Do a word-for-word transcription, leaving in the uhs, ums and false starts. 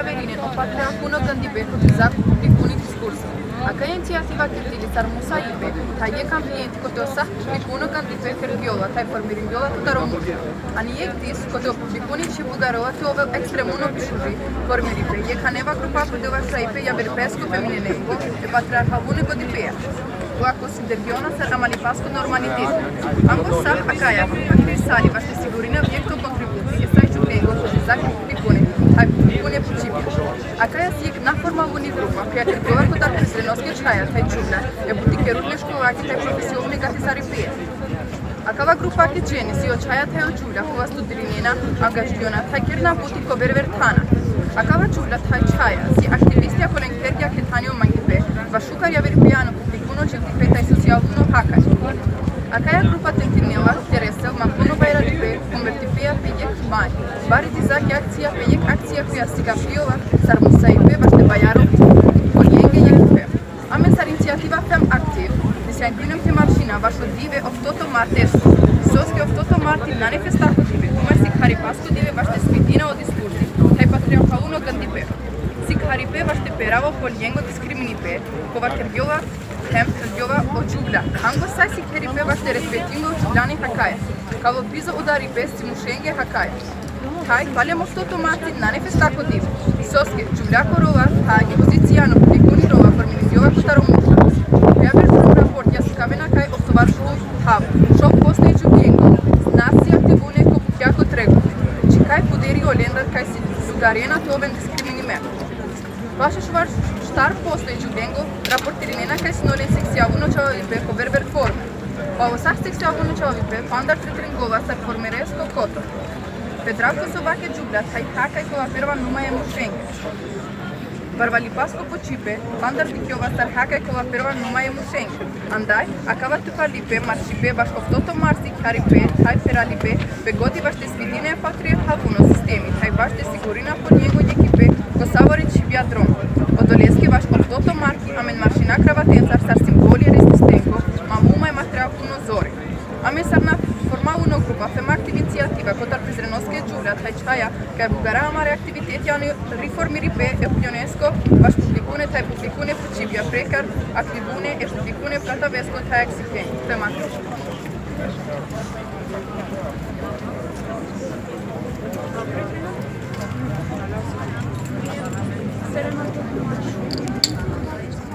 Verinen o patriarhuno gandibe ko dizak publikuni diskursi. Akaja inicijativa kergjola sar musaibe, thaj jekh ambienti kote o sa publikuno gandibe kergjola, thaj formiringjola kotar o muža. Ani jekh dis kote o publikuni čhib bugarola te ovel ekstremuno bišuži formiribe, jekh aneva grupa kote o vašaipe javer pesko feminine, e patriarhaluno godipeja. Kola konsidergjona sar amalipasko normaliteti. Ango sa akaja grupa kresali vaš te sigurina vjekto kontributi e sa i džuvlengo ko dizak publikuni, thaj publikuni počipja. Akaja si jekh naformaluni grupa, koja kergjola kotar prezrenoske čhaja thaj džuvlja, e buti kerutne školake thaj profesione gatisaripeja. Akava grupa kergjen si o čhaja thaj o džuvlja kova studirinena, angažirgjona thaj kerena buti ko berber thana. Akava džuvlja thaj čhaja si aktivistja kolen kergja ke thani o mangipe, vaš šukar javeripeja ano publikuno čhivdipe thaj socijalno hakaj. Akaja grupa tentinela te resel ma kono bajralipe, konvertipeja pe jekh maj. Bari dizak akcija pe jekh akcija koja sikapjola sar musaipe vaš te bajaro koljenge jekhipe. Amen sar inicijativa Fem Aktiv, disajndunem te maršina vaš o dive oftoto martesko. Soske oftoto marti nane festako dive, tumač si kharipasko dive vaš te svidina o diskursi, thaj patriarhaluno gandipe. Si kharipe vaš te perava koljengo diskriminipe, kova kergjola hem kergjola o džuvlja. Ango sa si kharipe vaš te respektingo o džuvljani hakaja. Kalo bizo udaripe si mušenge hakaja. Thaj, palem oftoto marti nane festako dive. Soske, džuvljako rola, thaj pozicija ano publikuni rola formiringjola kotar o muža. Koja berber raportja sikavena kaj oftovar šov, šov posto e džuvljengo, znači aktivune ko bukjako trego. Čikaj puderi olendar kaj si dugarena te oven diskriminime. Vaš šovar štar posto e džuvlengo raportirinena kaj sine olen seksualno čhalavipe ko berber forme. Pa o sa seksualno čhalavipe, pandar tretrengola sar formeresko koto. Pe drago so vake džuvlja thaj hakaj kola perva numa e mušenge. Barvalipasko počipe, pandar dikjola sar hakaj kola perva numa e mušenge. Andaj, akava tufalipe, maršipe, vaš oftoto marti, kharipe, thaj peralipe, pe godi vaš te svidina e patriarhaluno sistemi, thaj vaš te sigurina koljengo jekhipe, ko savore čhibja drom. Odoleske vaš oftoto marti, amen maršina kravatencar sar simboli rezistenco, ma muma e matriarhaluno zore. Amen sar naformaluno grupa, Fem Aktiv inicijativa, kotar prezrenoske džuvlja thaj čhaja, kaj bugara amare aktivitetja ano riformiripe e opinionesko vaš publikune thaj publikune počipja prekar aktivune e publikune pratavesko thaj aksike. Fem Aktiv.